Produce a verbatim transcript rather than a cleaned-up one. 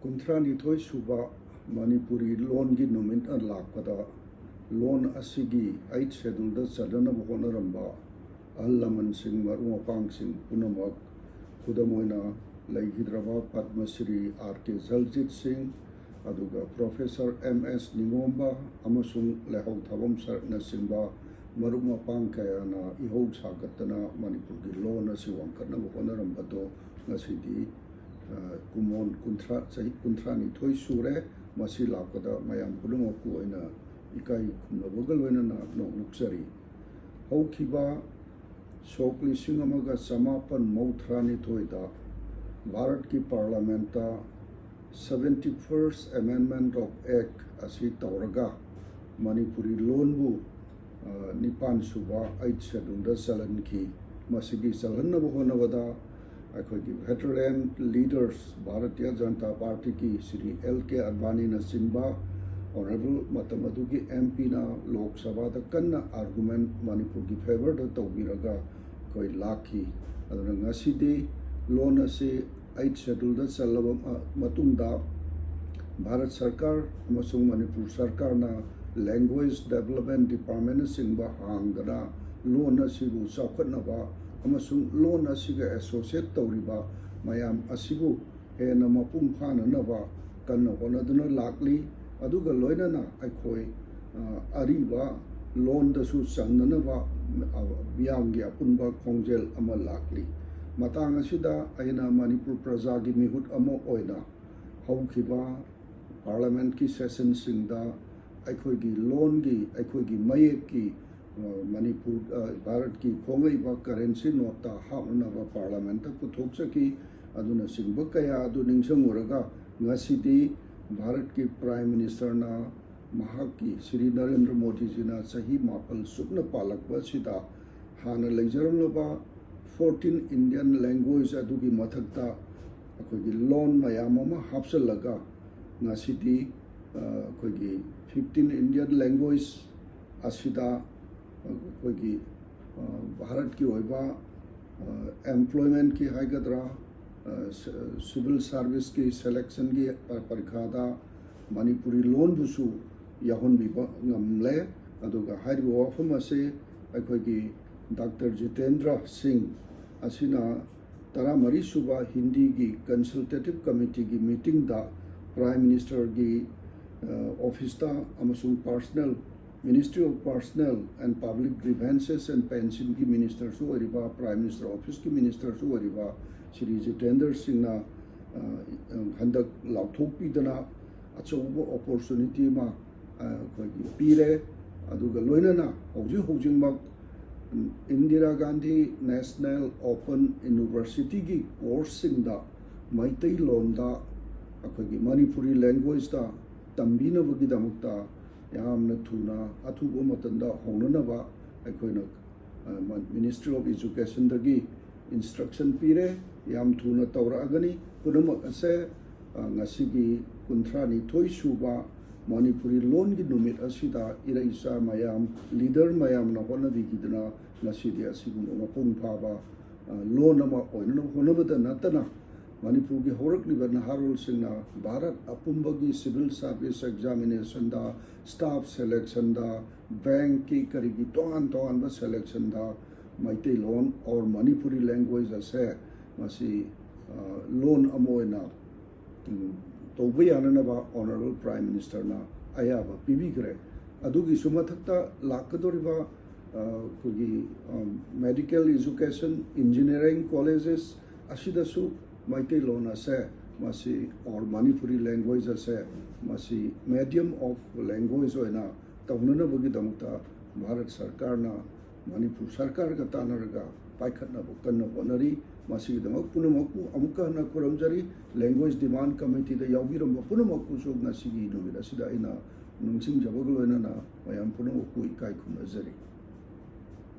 ꯀꯨꯟꯊ꯭ꯔꯥꯅꯤꯊꯣꯏ ꯁꯨꯕ ꯃꯅꯤꯄꯨꯔꯤ ꯂꯣꯟꯒꯤ ꯅꯨꯃꯤꯠꯅ ꯂꯥꯛꯄꯗ, ꯂꯣꯟ ꯑꯁꯤꯒꯤ ꯑꯩꯠ ꯁꯦꯗꯨꯜꯗ ꯆꯟꯅꯅꯕ ꯍꯣꯠꯅꯔꯝꯕ ꯑꯍꯜ ꯂꯃꯟꯁꯤꯡ, ꯃꯔꯨꯞ ꯃꯄꯥꯡꯁꯤꯡ ꯄꯨꯝꯅꯃꯛ, ꯈꯨꯗꯝ ꯑꯣꯏꯅ ꯂꯩꯈꯤꯗ꯭ꯔꯕ ꯄꯗꯃ ꯁ꯭ꯔꯤ ꯑꯥꯔ ꯀꯦ ꯖꯜꯖꯤꯠ ꯁꯤꯡ, ꯑꯗꯨꯒ ꯄ꯭ꯔꯣꯐꯦꯁꯔ ꯑꯦꯝ ꯑꯦꯁ ꯅꯤꯉꯣꯝꯕ ꯑꯃꯁꯨꯡ ꯂꯩꯍꯧ ꯊꯥꯕꯝ ꯁꯔꯠꯅꯆꯤꯡꯕ ꯃꯔꯨꯞ ꯃꯄꯥꯡ ꯀꯌꯥꯅ ꯏꯍꯧ ꯁꯥꯒꯠꯇꯅ ꯃꯅꯤꯄꯨꯔꯒꯤ ꯂꯣꯟ ꯑꯁꯤ ꯋꯥꯡꯈꯠꯅꯕ ꯍꯣꯠꯅꯔꯝꯕꯗꯣ ꯉꯁꯤꯗꯤ, ꯑ, ꯀꯨꯝꯑꯣꯟ ꯀꯨꯟꯊ꯭ꯔꯥ, ꯆꯍꯤ ꯀꯨꯟꯊ꯭ꯔꯥꯅꯤꯊꯣꯏ ꯁꯨꯔꯦ꯫ ꯃꯁꯤ ꯂꯥꯛꯄꯗ ꯃꯌꯥꯝ ꯄꯨꯝꯅꯃꯛꯄꯨ ꯑꯩꯅ ꯏꯀꯥꯏ ꯈꯨꯝꯅꯕꯒ ꯂꯣꯏꯅꯅ ꯅꯣꯛꯅꯤꯡꯖꯔꯤ꯫ ꯍꯧꯈꯤꯕ ꯁꯣꯛ ꯂꯤꯁꯤꯡ ꯑꯃꯒ ꯆꯃꯥꯄꯟ ꯃꯧꯗ꯭ꯔꯥꯅꯤꯊꯣꯏꯗ ꯚꯥꯔꯠꯀꯤ ꯄꯥꯔꯂꯥꯃꯦꯟꯠꯇ seventy first Amendment of Act ꯑꯁꯤ ꯇꯧꯔꯒ ꯃꯅꯤꯄꯨꯔꯤ ꯂꯣꯟꯕꯨ, ꯑ, ꯅꯤꯄꯥꯟ ꯁꯨꯕ ꯑꯩꯠ ꯁꯦꯗꯨꯜꯗ ꯆꯜꯍꯟꯈꯤ꯫ ꯃꯁꯤꯒꯤ ꯆꯜꯍꯟꯅꯕ ꯍꯣꯠꯅꯕꯗ ꯑꯩꯈꯣꯏꯒꯤ veteran leaders, ꯚꯥꯔꯇꯤꯌ ꯖꯅꯇꯥ ꯄꯥꯔꯇꯤꯒꯤ ꯁ꯭ꯔꯤ ꯑꯦꯜ ꯀꯦ ꯑꯗꯚꯥꯅꯤꯅꯆꯤꯡꯕ honourable ꯃꯇꯝ ꯑꯗꯨꯒꯤ ꯑꯦꯝ ꯄꯤꯅ ꯂꯣꯛ ꯁꯚꯥꯗ ꯀꯟꯅ argument ꯃꯅꯤꯄꯨꯔꯒꯤ favourꯗ ꯇꯧꯕꯤꯔꯒ ꯑꯩꯈꯣꯏ ꯂꯥꯛꯈꯤ꯫ ꯑꯗꯨꯅ ꯉꯁꯤꯗꯤ ꯂꯣꯟ ꯑꯁꯤ ꯑꯩꯠ ꯁꯦꯗꯨꯜꯗ ꯆꯜꯂꯕ ꯃ-, ꯃꯇꯨꯡꯗ ꯚꯥꯔꯠ ꯁꯔꯀꯥꯔ ꯑꯃꯁꯨꯡ ꯃꯅꯤꯄꯨꯔ ꯁꯔꯀꯥꯔꯅ language development departmentꯅꯆꯤꯡꯕ ꯍꯥꯡꯗꯅ ꯂꯣꯟ ꯑꯁꯤꯕꯨ ꯆꯥꯎꯈꯠꯅꯕ ꯑꯃꯁꯨꯡ ꯂꯣꯟ ꯑꯁꯤꯒ associate ꯇꯧꯔꯤꯕ ꯃꯌꯥꯝ ꯑꯁꯤꯕꯨ ꯍꯦꯟꯅ ꯃꯄꯨꯡ ꯐꯥꯅꯅꯕ ꯀꯟꯅ ꯍꯣꯠꯅꯗꯨꯅ ꯂꯥꯛꯂꯤ꯫ ꯑꯗꯨꯒ ꯂꯣꯏꯅꯅ ꯑꯩꯈꯣꯏ, ꯑ, ꯑꯔꯤꯕ ꯂꯣꯟꯗꯁꯨ ꯆꯟꯅꯅꯕ, ꯑ, ꯃꯤꯌꯥꯝꯒꯤ ꯑꯄꯨꯟꯕ ꯈꯣꯡꯖꯦꯜ ꯑꯃ ꯂꯥꯛꯂꯤ꯫ ꯃꯇꯥꯡ ꯑꯁꯤꯗ ꯑꯩꯅ ꯃꯅꯤꯄꯨꯔ ꯄ꯭ꯔꯖꯥꯒꯤ ꯃꯤꯍꯨꯠ ꯑꯃ ꯑꯣꯏꯅ ꯍꯧꯈꯤꯕ ꯄꯥꯔꯂꯥꯃꯦꯟꯠꯀꯤ ꯁꯦꯁꯟꯁꯤꯡꯗ ꯑꯩꯈꯣꯏꯒꯤ ꯂꯣꯟꯒꯤ, ꯑꯩꯈꯣꯏꯒꯤ ꯃꯌꯦꯛꯀꯤ, ꯑ, ꯃꯅꯤꯄꯨꯔ, ꯑ, ꯚꯥꯔꯠꯀꯤ ꯈꯣꯡꯂꯩꯕ currency noteꯇ ꯍꯥꯞꯅꯅꯕ ꯄꯥꯔꯂꯥꯃꯦꯟꯠꯇ ꯄꯨꯊꯣꯛꯆꯈꯤ꯫ ꯑꯗꯨꯅꯆꯤꯡꯕ ꯀꯌꯥ ꯑꯗꯨ ꯅꯤꯡꯁꯤꯡꯉꯨꯔꯒ ꯉꯁꯤꯗꯤ ꯚꯥꯔꯠꯀꯤ Prime Ministerꯅ ꯃꯍꯥꯛꯀꯤ ꯁ꯭ꯔꯤ ꯅꯔꯦꯟꯗ꯭ꯔ ꯃꯣꯗꯤꯖꯤꯅ ꯆꯍꯤ ꯃꯥꯄꯜ ꯆꯨꯞꯅ ꯄꯥꯜꯂꯛꯄ ꯑꯁꯤꯗ ꯍꯥꯟꯅ ꯂꯩꯖꯔꯝꯂꯕ fourteen Indian language ꯑꯗꯨꯒꯤ ꯃꯊꯛꯇ ꯑꯩꯈꯣꯏꯒꯤ ꯂꯣꯟ ꯃꯌꯥꯝ ꯑꯃ ꯍꯥꯞꯆꯤꯜꯂꯒ ꯉꯁꯤꯗꯤ, ꯑ, ꯑꯩꯈꯣꯏꯒꯤ fifteen Indian language ꯑꯁꯤꯗ ꯑꯩꯈꯣꯏꯒꯤ, ꯑ, ꯚꯥꯔꯠꯀꯤ ꯑꯣꯏꯕ, ꯑ, employmentꯀꯤ ꯍꯥꯏꯒꯗ꯭ꯔꯥ, ꯑ, ꯁ-, civil service ꯀꯤ selection ꯒꯤ ꯄ-, ꯄꯔꯤꯈꯥꯗ ꯃꯅꯤꯄꯨꯔꯤ ꯂꯣꯟꯕꯨꯁꯨ ꯌꯥꯎꯍꯟꯕꯤꯕ ꯉꯝꯂꯦ꯫ ꯑꯗꯨꯒ ꯍꯥꯏꯔꯤꯕ ꯋꯥꯐꯝ ꯑꯁꯤ ꯑꯩꯈꯣꯏꯒꯤ ꯗꯥꯛꯇꯔ ꯖꯤꯇꯦꯟꯗ꯭ꯔ ꯁꯤꯡ ꯑꯁꯤꯅ ꯇꯔꯥꯃꯔꯤ ꯁꯨꯕ ꯍꯤꯟꯗꯤꯒꯤ consultative committee ꯒꯤ meeting ꯗ Prime Minister ꯒꯤ, ꯑ, office ꯇ ꯑꯃꯁꯨꯡ personal, Ministry of Personnel and Public Grievances and Pension ꯒꯤ minister ꯁꯨ ꯑꯣꯏꯔꯤꯕ, Prime Minister Office ꯀꯤ minister ꯁꯨ ꯑꯣꯏꯔꯤꯕ ꯁ꯭ꯔꯤ ꯖꯤꯇꯦꯟꯗ꯭ꯔ ꯁꯤꯡꯅ, ꯑ, ꯍꯟꯗꯛ ꯂꯥꯎꯊꯣꯛꯄꯤꯗꯅ ꯑꯆꯧꯕ opportunity ꯑꯃ, ꯑ, ꯑꯩꯈꯣꯏꯒꯤ ꯄꯤꯔꯦ꯫ ꯑꯗꯨꯒ ꯂꯣꯏꯅꯅ ꯍꯧꯖꯤꯛ ꯍꯧꯖꯤꯛꯃꯛ, ꯎꯝ, Indira Gandhi National Open University ꯒꯤ course ꯁꯤꯡꯗ ꯃꯩꯇꯩꯂꯣꯟꯗ ꯑꯩꯈꯣꯏꯒꯤ Manipuri language ꯇ ꯇꯝꯕꯤꯅꯕꯒꯤꯗꯃꯛꯇ ꯌꯥꯝꯅ ꯊꯨꯅ ꯑꯊꯨꯕ ꯃꯇꯝꯗ ꯍꯧꯅꯅꯕ ꯑꯩꯈꯣꯏꯅ, ꯑ, ꯃ-, Ministry of Education ꯗꯒꯤ instruction ꯄꯤꯔꯦ꯫ ꯌꯥꯝ ꯊꯨꯅ ꯇꯧꯔꯛꯑꯒꯅꯤ꯫ ꯄꯨꯝꯅꯃꯛ ꯑꯁꯦ, ꯑ, ꯉꯁꯤꯒꯤ ꯀꯨꯟꯊ꯭ꯔꯥ ꯅꯤꯊꯣꯏ ꯁꯨꯕ ꯃꯅꯤꯄꯨꯔꯤ ꯂꯣꯟꯒꯤ ꯅꯨꯃꯤꯠ ꯑꯁꯤꯗ ꯏꯔꯩꯆꯥ ꯃꯌꯥꯝ, leader ꯃꯌꯥꯝꯅ ꯍꯣꯠꯅꯕꯤꯈꯤꯗꯅ ꯉꯁꯤꯗꯤ ꯑꯁꯤꯒꯨꯝꯕ ꯃꯄꯨꯡ ꯐꯥꯕ, ꯑ, ꯂꯣꯟ ꯑꯃ ꯑꯣꯏꯅꯅꯕ ꯍꯣꯠꯅꯕꯗ ꯅꯠꯇꯅ ꯃꯅꯤꯄꯨꯔꯒꯤ ꯍꯧꯔꯛꯂꯤꯕ ꯅꯍꯥꯔꯣꯜꯁꯤꯡꯅ ꯚꯥꯔꯠ ꯑꯄꯨꯝꯕꯒꯤ civil service examination ꯗ, staff selection ꯗ, bank ꯀꯤ ꯀꯔꯤꯒꯤ ꯇꯣꯉꯥꯟ ꯇꯣꯉꯥꯟꯕ selection the Meiteilon or Manipuri language ꯑꯁꯦ ꯃꯁꯤ, ꯑ, ꯂꯣꯟ ꯑꯃ ꯑꯣꯏꯅ, ꯎꯝ, ꯇꯧꯕ ꯌꯥꯅꯅꯕ Honourable Prime Minister ꯅ ꯑꯌꯥꯕ ꯄꯤꯕꯤꯈ꯭ꯔꯦ꯫ ꯑꯗꯨꯒꯤꯁꯨ ꯃꯊꯛꯇ ꯂꯥꯛꯀꯗꯧꯔꯤꯕ, ꯑ, ꯑꯩꯈꯣꯏꯒꯤ, ꯑ, medical education, engineering colleges ꯑꯁꯤꯗꯁꯨ ꯃꯩꯇꯩꯂꯣꯟ ꯑꯁꯦ ꯃꯁꯤ or Manipuri language ꯑꯁꯦ ꯃꯁꯤ medium of language ꯑꯣꯏꯅ ꯇꯧꯅꯅꯕꯒꯤꯗꯃꯛꯇ ꯚꯥꯔꯠ ꯁꯔꯀꯥꯔꯅ ꯃꯅꯤꯄꯨꯔ ꯁꯔꯀꯥꯔꯒ ꯇꯥꯟꯅꯔꯒ ꯄꯥꯏꯈꯠꯅꯕ ꯀꯟꯅ ꯍꯣꯠꯅꯔꯤ꯫ ꯃꯁꯤꯒꯤꯗꯃꯛ ꯄꯨꯝꯅꯃꯛꯄꯨ ꯑꯃꯨꯛꯀ ꯍꯟꯅ ꯈꯨꯔꯨꯝꯖꯔꯤ꯫ Language Demand Committee ꯗ ꯌꯥꯎꯕꯤꯔꯝꯕ ꯄꯨꯝꯅꯃꯛꯄꯨꯁꯨ ꯉꯁꯤꯒꯤ ꯅꯨꯃꯤꯠ ꯑꯁꯤꯗ ꯑꯩꯅ ꯅꯤꯡꯁꯤꯡꯖꯕꯒ ꯂꯣꯏꯅꯅ ꯃꯌꯥꯝ ꯄꯨꯝꯅꯃꯛꯄꯨ ꯏꯀꯥꯏ ꯈꯨꯝꯅꯖꯔꯤ꯫